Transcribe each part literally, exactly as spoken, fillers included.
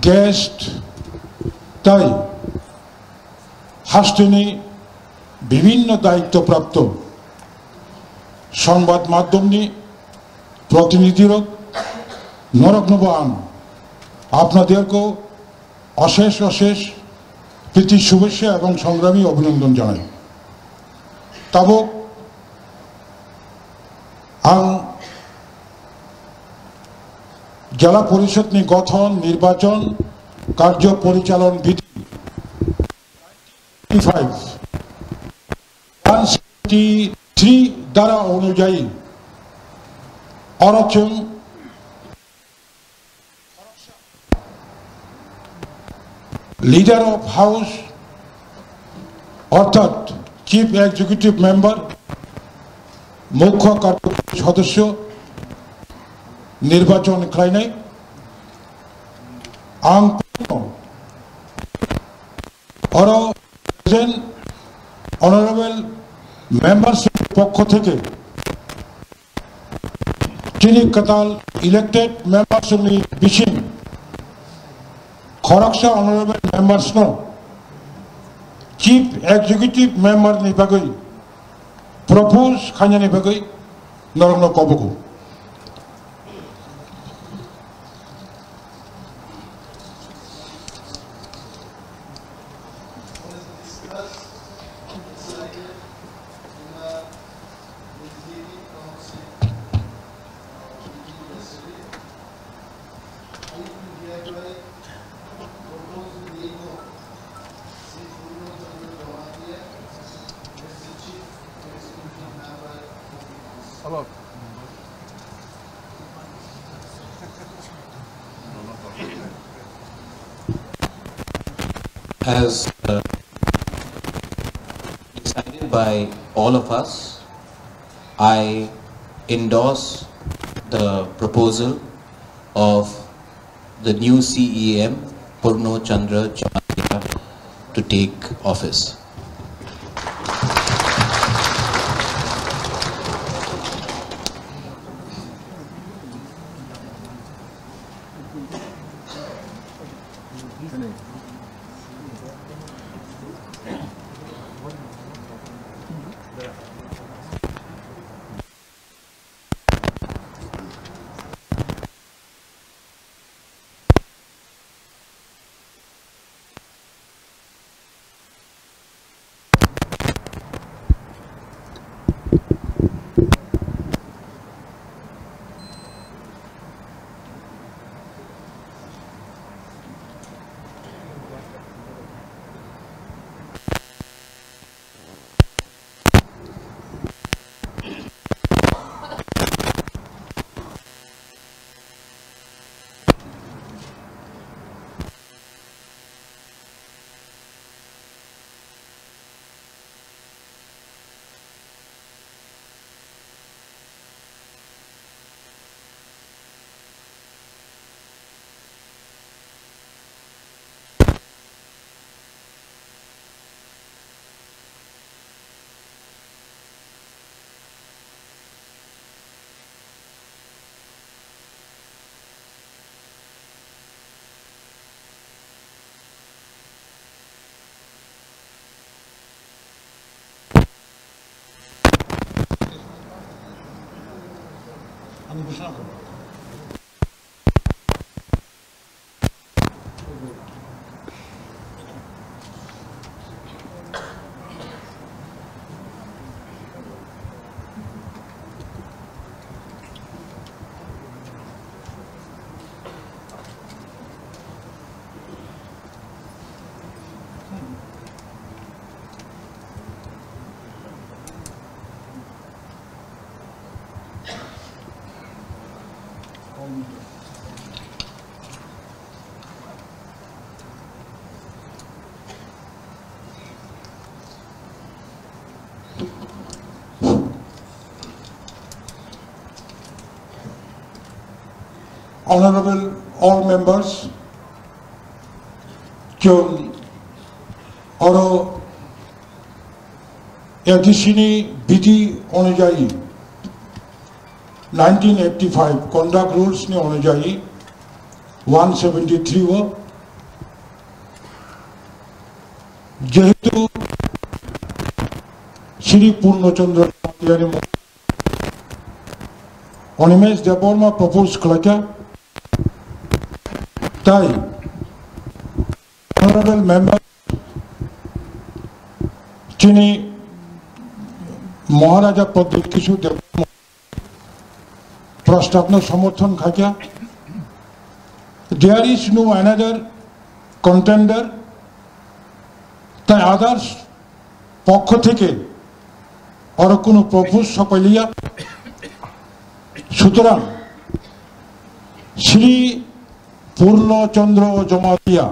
গেস্ট, তাই হাস্তিনি বিভিন্ন দায়িত্বপ্রাপ্ত সংবাদ মাধ্যমনি প্রতিনিধিরক, noroknobo ang আপনাদেরকেও অশেষ অশেষ প্রীতি শুভেচ্ছা এবং সংগ্রামী অভিনন্দন জানাই। Tabuk ang জেলা পরিষদনি গঠন, নির্বাচন, কার্য পরিচালন বিধি five, one seventy three ধারা অনুযায়ী oro chwng leader of house অর্থাৎ চিফ এক্সিকিউটিভ মেম্বার, মুখ্য কার্যকরী সদস্য নির্বাচন khlainai. Ang oro present honorable members পক্ষ থেকে chini kwtal elected members ni bising khoroksa honorable members no chief executive member ni bagwi propose khainani bagwi norokno kobogo. As, uh, decided by all of us, I endorse the proposal of the new C E M, Purno Chandra Jamatia, to take office. Honorable all members, chwng oro A D C ni bidhi onujayi, nineteen eighty-five conduct rules ni onujayi one seventy-three o Jehetu Shri Purno Chandra Jamatia ni mo-, Animesh Debbarma propose khlaikha, tai honorable member chini Maharaja Pradyut Kishore Debbarma prostabno somorthon khaikha. There is no another contender, tai others পক্ষ থেকে আরো কোনো প্রপোজ সপাইলিয়া। সুতরাং শ্রী পূর্ণচন্দ্র জমাতিয়া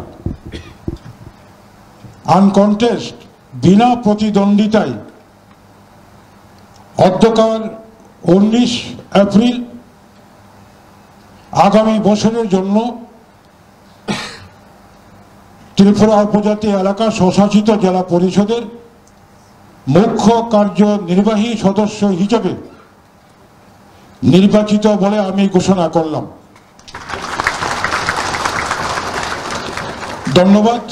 আনকন্টেস্ট বিনা প্রতিদ্বন্দ্বিতায় অধ্যকার উনিশ এপ্রিল আগামী বছরের জন্য ত্রিপুরা উপজাতি এলাকা স্বশাসিত জেলা পরিষদের মুখ্য কার্যনির্বাহী সদস্য হিসেবে নির্বাচিত বলে আমি ঘোষণা করলাম। ধন্যবাদ।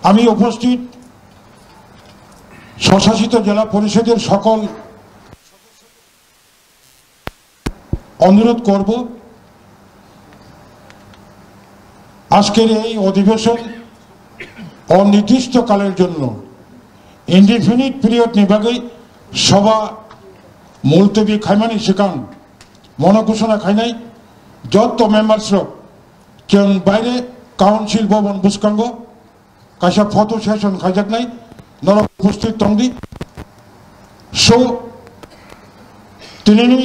আমি উপস্থিত স্বশাসিত জেলা পরিষদের সকল অনুরোধ করব, আজকের এই অধিবেশন অনির্দিষ্টকালের জন্য, indefinite period ni bagwi সভা মুলতবি khaimani swkang mono ঘোষণা khainai joto members rok chwng baire council bhaban bwskango kaisa photo session khaijaknai, norok upasthit tongdi. So, tinini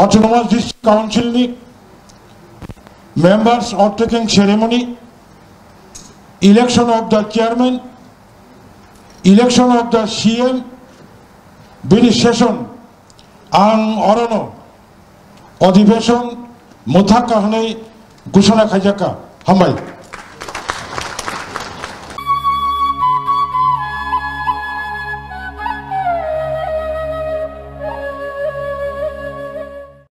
Autonomous District Council ni members oath taking ceremony, election of the chairman, election of the C M, bini session ang orono অধিবেশন mwthakha hwnwi ঘোষণা khaijakha. Hambai.